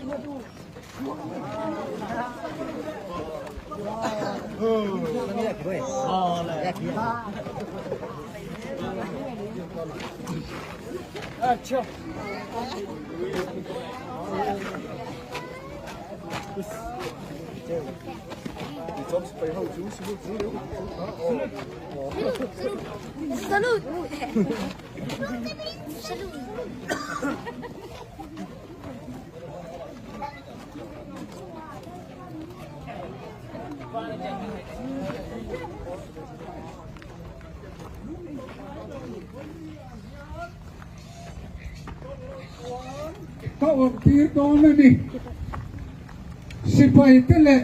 Salute! Salute! Ka awrhtir dawn a ni. Sipai te le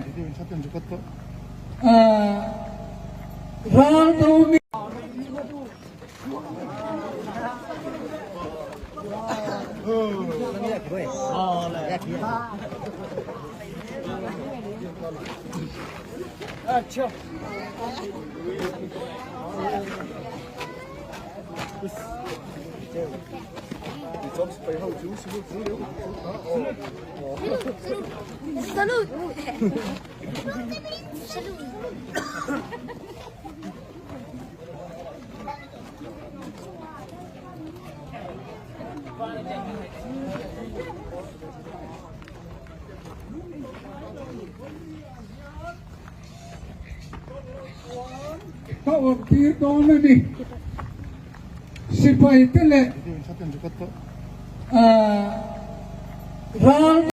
raldo nih Salute! Salute! Ka awrhtir dawn a ni. Sipai te le ral.